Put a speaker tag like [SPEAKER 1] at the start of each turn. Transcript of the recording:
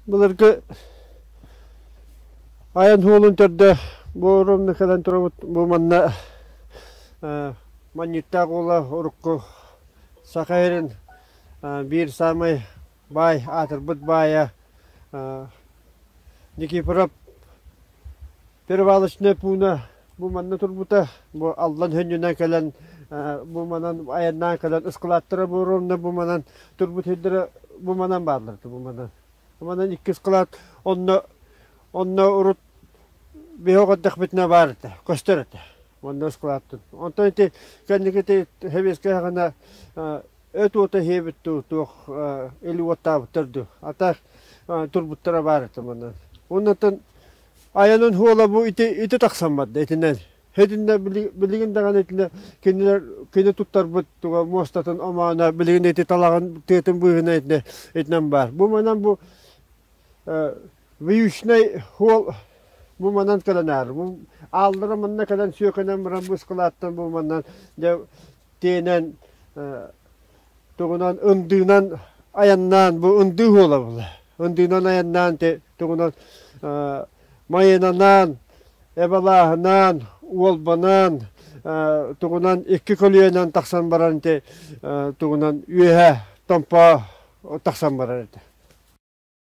[SPEAKER 1] Былыргы айан суолун төрдө бу ровно кэлэн турабыт. Бу манна Манньыттаах уола урукку Саха сирин биир саамай баай аатырбыт баайа Никифоров Перевалочнай пууна бу манна турбута. Бу Аллан хөнньүнэн кэлэн бу манан айаннаан кэлэн ыскылааттара бу ровно бу манан турбут сирдэрэ бу манан бааллар бу манан. Бу манан икки ыскылаат онно онно урут биһи оҕо эрдэхпитинэ баар этэ, көстөр этэ. Онно ыскылааттын. Онтон ити кэнники ити сэбиэскэй саҕана өт уота иһиэбит дуу, туох или уоттаабыттар дуу. А так турбуттара баар этэ манан. Оннотон Айанын суола бу ити ити тахсан барда итинэн. Итиннэ билигин даҕаны итиннэ кинилэр кини туттарбыт туга муостатын омооно билигин ити талаҕын тыатын быыһынан итинэ итинэн баар. Бу манан бу вьючный суол бу манан кэлэн аар. Бу ааллара манна кэлэн сүөкэнэн баран бу ыскылааттан бу манан дьэ тиэнэн тугунан ындыынан айаннаан бу ындыы суола була. Ындыынан айаннаан тугунан майынанаан, эбалааһынаан, уолбанаан тугунан икки көлүөнэн тахсан баран ити тугунан үөһэ Томпо тахсан барар этэ.